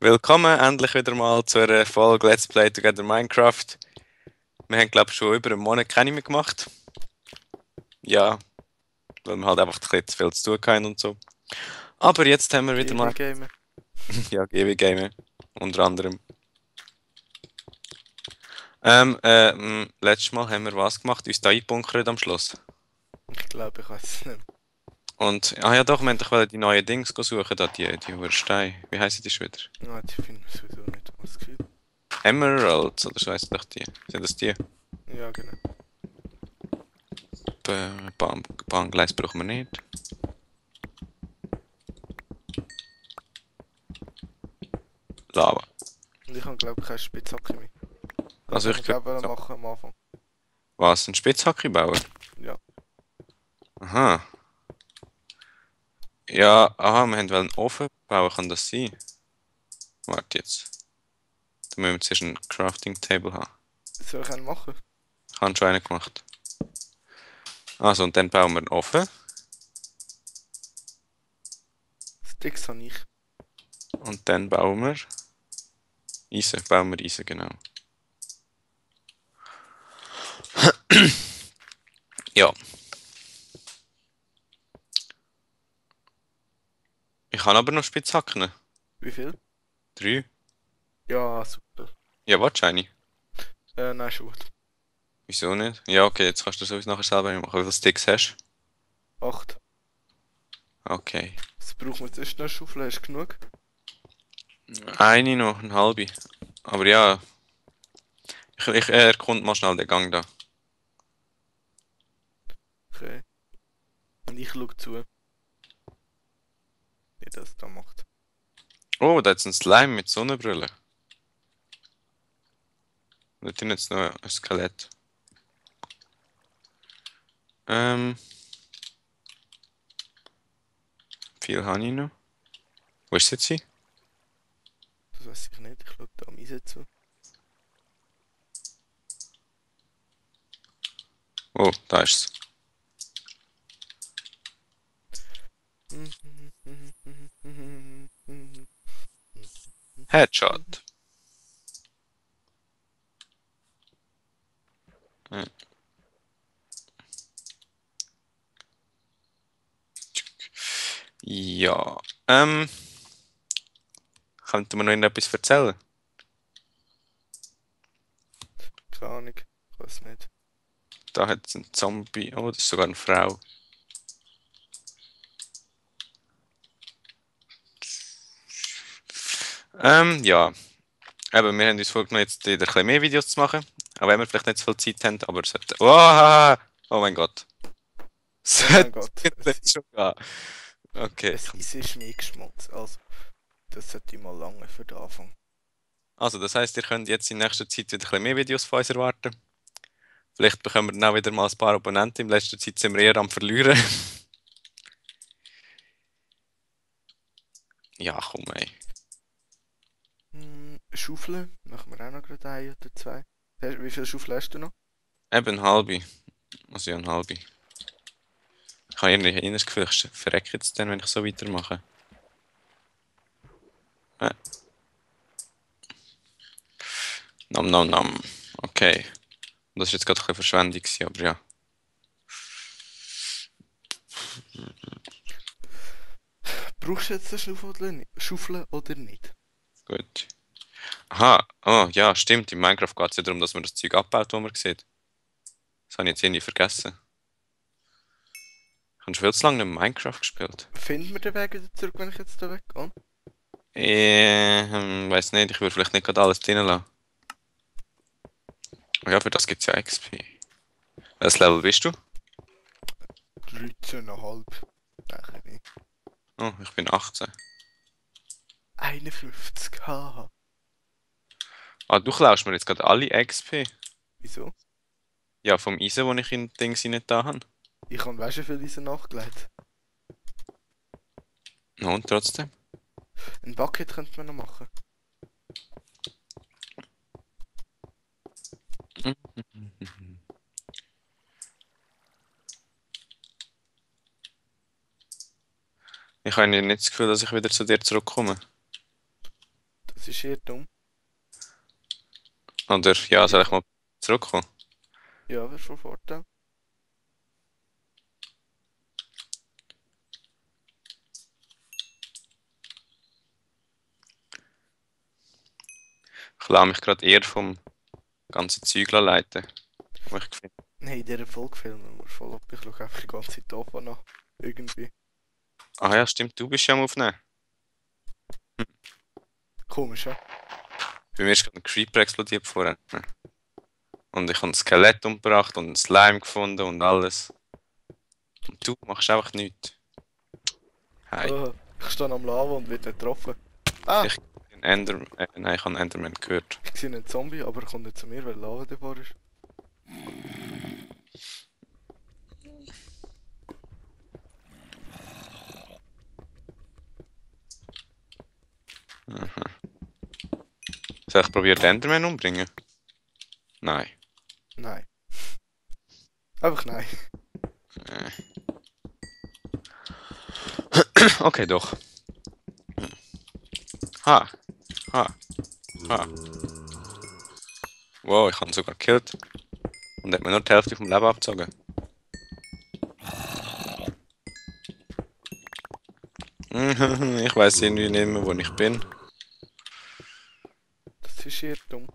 Willkommen endlich wieder mal zu einer Folge Let's Play Together Minecraft. Wir haben, glaube ich, schon über einen Monat keine mehr gemacht. Ja, weil wir halt einfach ein bisschen zu viel zu tun hatten und so. Aber jetzt haben wir wieder mal, GW Gamer. ja, GW Gamer, unter anderem. Letztes Mal haben wir was gemacht? Uns da eingebunkert am Schluss. Ich glaube, ich weiß es nicht. Und, ja doch, wir wollten doch die neuen Dings suchen, da, die hohen Steine. Wie heissen die schon wieder? Ah, die finden wir sowieso nicht, habe ich das Gefühl. Emeralds, oder so heissen doch die. Sind das die? Ja, genau. Bahngleis brauchen wir nicht. Lava. Und ich habe, glaube ich, keine Spitzhacke mehr. Das Also haben ich wir, glaube, glaube ich, so. machen am Anfang. Was, ein Spitzhackebauer? Ja. Aha. Ja, aha, wir haben einen Ofen bauen, kann das sein? Warte jetzt. Da müssen wir zuerst ein Crafting Table haben. Soll ich einen machen? Ich habe schon einen gemacht. Also, und dann bauen wir einen Ofen. Sticks habe ich. Und dann bauen wir Eisen. Bauen wir Eisen, genau. Ja, ich habe aber noch Spitzhacken. Wie viel? 3. Ja, super. Ja, wahrscheinlich. Nein, schon gut. Wieso nicht? Ja, okay, jetzt kannst du das sowieso nachher selber machen. Wie viele Sticks hast 8. du? Okay. Was brauchen wir zuerst noch? Schaufel, hast du genug? Eine noch, eine halbe. Aber ja, ich erkunde mal schnell den Gang da. Okay. Und ich schaue zu, wie das da macht. Oh, da ist ein Slime mit Sonnenbrille. Da drin jetzt noch ein Skelett. Ähm, viel habe ich noch. Wo ist jetzt sie? Das weiß ich nicht. Ich schaue da am Eisen zu. Oh, da ist es. Headshot. Äh, Ja, könnte man noch irgendetwas erzählen? Keine Ahnung. Ich weiß nicht. Da hat es einen Zombie. Oh, das ist sogar eine Frau. Ja. Eben, wir haben uns vorgenommen, jetzt wieder ein bisschen mehr Videos zu machen. Auch wenn wir vielleicht nicht so viel Zeit haben, aber es sollte. Oh, oh mein Gott. Es Oh sollte mein Gott. jetzt schon gehen. Okay. Es ist mir geschmolzen. Also, das sollte ich mal lange für den Anfang. Also, das heisst, ihr könnt jetzt in nächster Zeit wieder ein bisschen mehr Videos von uns erwarten. Vielleicht bekommen wir dann auch wieder mal ein paar Abonnenten. In letzter Zeit sind wir eher am Verlieren. Ja, komm, ey. Schaufeln. Machen wir auch noch gerade ein oder zwei. Wie viele Schaufeln hast du noch? Eben halbe. Also ja, eine halbe. Ich habe irgendwie das Gefühl, ich verrecke jetzt dann, wenn ich so weitermache. Äh, Nom nom nom. Okay. Das ist jetzt gerade ein bisschen Verschwendung gewesen, aber ja. Brauchst du jetzt eine Schaufel oder nicht? Gut. Aha. Oh, ja, stimmt. In Minecraft geht es ja darum, dass man das Zeug abbaut, das man sieht. Das habe ich jetzt irgendwie vergessen. Ich habe schon viel zu lange nicht Minecraft gespielt. Finden wir den Weg wieder zurück, wenn ich jetzt da weggehe? Weiß nicht, ich würde vielleicht nicht gerade alles drin lassen. Aber ja, für das gibt es ja XP. Welches Level bist du? 13,5. Nein, nicht. Oh, ich bin 18. 51. Haha. Ah, du klaust mir jetzt gerade alle XP. Wieso? Ja, vom Eisen, das ich in Dings nicht da habe. Ich habe weißt du, viel diese nachgelegt. No, und trotzdem. Ein Bucket könnte man noch machen. Ich habe nicht das Gefühl, dass ich wieder zu dir zurückkomme. ist eher dumm. Oder ja, soll ich mal zurückkommen? Ja, wäre schon Vorteil. Ich lasse mich gerade eher vom ganzen Zeug leiten. Was ich finde. Nein, in dieser Folge filmen wir voll ab. Ich schaue einfach die ganze Zeit davon nach. Irgendwie. Ah ja, stimmt, du bist ja am Aufnehmen. Komisch, ja? Bei mir ist gerade ein Creeper explodiert vorhin. Und ich habe ein Skelett umgebracht und einen Slime gefunden und alles. Und du machst einfach nichts. Hi. Ich stehe am Lava und werde nicht getroffen. Ah! Ich, nein, ich habe einen Enderman gehört. Ich sehe einen Zombie, aber er kommt nicht zu mir, weil Lava davor ist. Aha. Soll ich probieren, den Enderman umbringen? Nein. Nein. Einfach nein. Äh. Okay, doch. Ha. Ha. Ha. Wow, ich habe ihn sogar gekillt. Und hat mir nur die Hälfte vom Leben abgezogen. Ich weiß irgendwie nicht mehr, wo ich bin. Das ist eher dumm.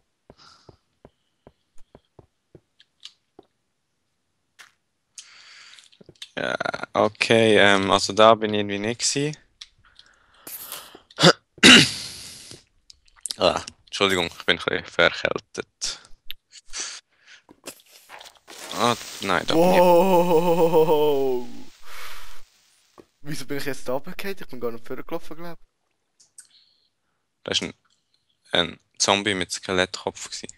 Ja, okay, also da bin ich irgendwie nicht gewesen. Ah, Entschuldigung, ich bin ein bisschen verkältet. Ah, nein, da bin ich. Wow! Wieso bin ich jetzt da runtergefallen? Ich bin gar nicht vorgelaufen, glaube ich. Da war ein Zombie mit Skelettkopf gewesen.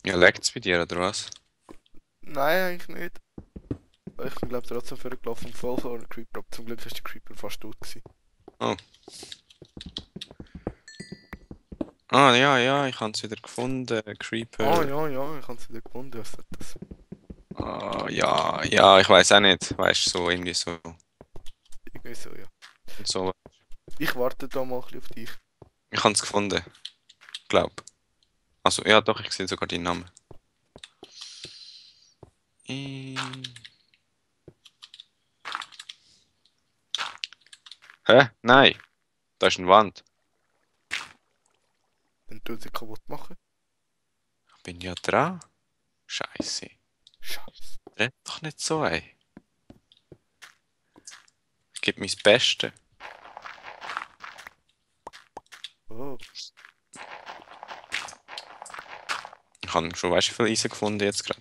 Ja, leckt's bei dir, oder was? Nein, eigentlich nicht. Ich bin glaube ich trotzdem vorgelaufen und voll vor einem Creeper. Aber zum Glück ist der Creeper fast tot gewesen. Oh. Ah, ja, ja, ich habe es wieder gefunden. Creeper. Ah ja, ich habe es wieder gefunden. Was ist das? Ah, ja, ja, ich weiß auch nicht. Weißt du, so irgendwie so. Irgendwie so, ja. Und so. Ich warte da mal ein bisschen auf dich. Ich habe es gefunden. Glaub. Also, ja, doch, ich sehe sogar deinen Namen. Hä? Nein. Da ist eine Wand. Dann tut sie kaputt machen. Ich bin ja dran. Scheiße. Scheiße. Red doch nicht so, ey. Ich gebe mein Bestes. Oh. Ich habe schon, weißt du, wie viel Eisen gefunden jetzt gerade?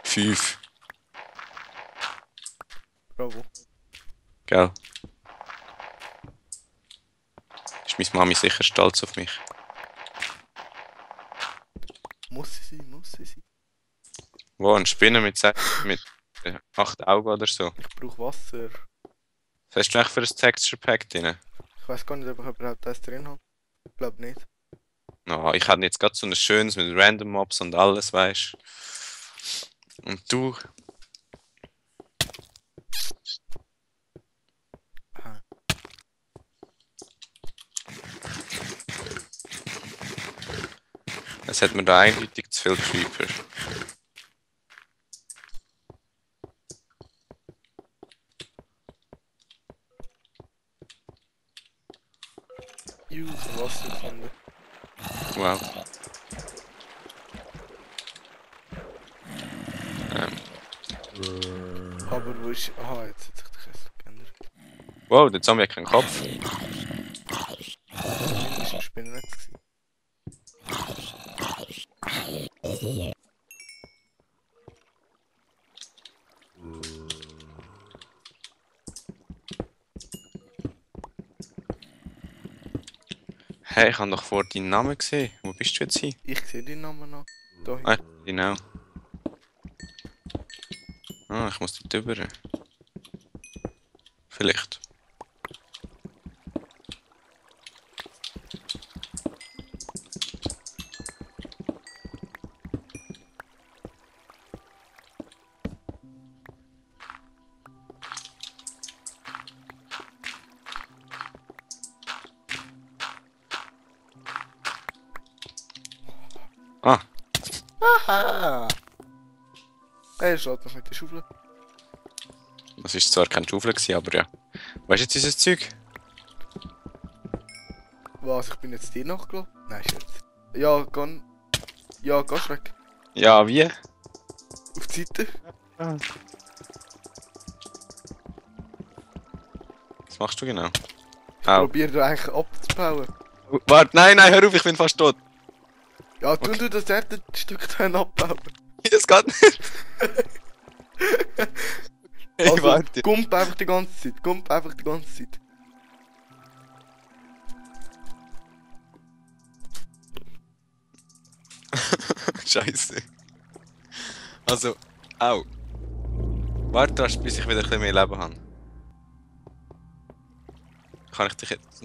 5. Bravo. Gell? Ist meine Mami sicher stolz auf mich. Muss sie sein, muss sie sein. Wo, ein Spinner mit 8 Augen oder so. Ich brauche Wasser. Was hast du eigentlich für ein Texture Pack drin? Ich weiß gar nicht, ob ich überhaupt das drin habe. Ich glaube nicht. No, ich hatte jetzt gerade so ein schönes mit Random Mobs und alles, weißt du. Und du? Ah. Es hat mir da eindeutig zu viel Creeper. Use Wasser gefunden. Wow. Aber wo ist. Aha, jetzt hat sich der Kessel geändert. Wow, der Zombie hat keinen Kopf. Das war ein Spinnennetz. Gewesen. Hey, ich habe doch vor deinen Namen gesehen. Wo bist du jetzt hin? Ich sehe den Namen noch. Da Ah, hinten. genau. Ah, ich muss dort rüber. Vielleicht. Ah, Haha! Ey, schaut noch mit der Schaufel. das ist zwar kein Schaufel gewesen, aber ja. Weißt du jetzt dieses Zeug? Was, ich bin jetzt dir nachgelaufen? Nein, Scherz. Ja, geh weg. Ja, wie? Auf die Seite. Was machst du genau? Ich Au. probiere eigentlich abzubauen. Warte, nein, hör auf, ich bin fast tot. Ja, du das erste Stück dann abbauen. Das geht nicht. Hey, Also, warte. gump einfach die ganze Zeit. Gump einfach die ganze Zeit. Scheiße. Also, au. Warte, bis ich wieder ein bisschen mehr Leben habe. Kann ich dich jetzt...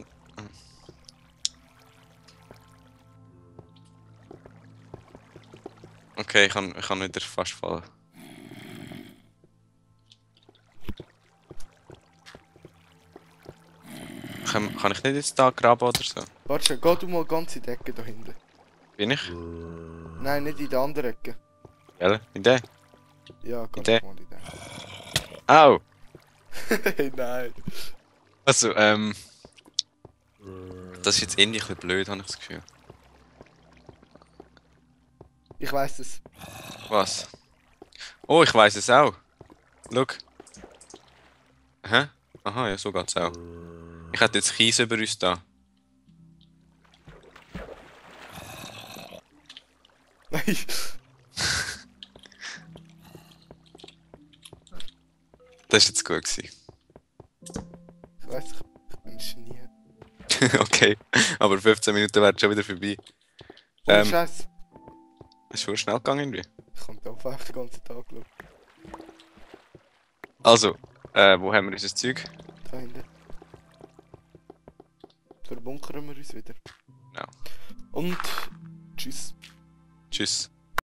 Okay, ich kann wieder fast fallen. Kann ich nicht jetzt da graben oder so? Warte, geh du mal ganz in die Ecke da hinten. Bin ich? Nein, nicht in die andere Ecke. Ja, in der? Ja, geh In der? mal in die. Au! Hey, nein. Also, das ist jetzt irgendwie ein bisschen blöd, habe ich das Gefühl. Ich weiss es. Was? Oh, ich weiß es auch. Schau. Hä? Aha, ja, so geht's auch. Ich hätte jetzt Kies über uns da. Nein. Das war jetzt gut gewesen. Ich weiss, ich bin geniert. Okay, aber 15 Minuten werden schon wieder vorbei. Ohne Ähm. Scheiß. Das ist schon schnell gegangen irgendwie. Ich kann da einfach den ganzen Tag schauen. Also, wo haben wir unser Zeug? Da hinten. Verbunkern wir uns wieder. Ja. Und tschüss. Tschüss.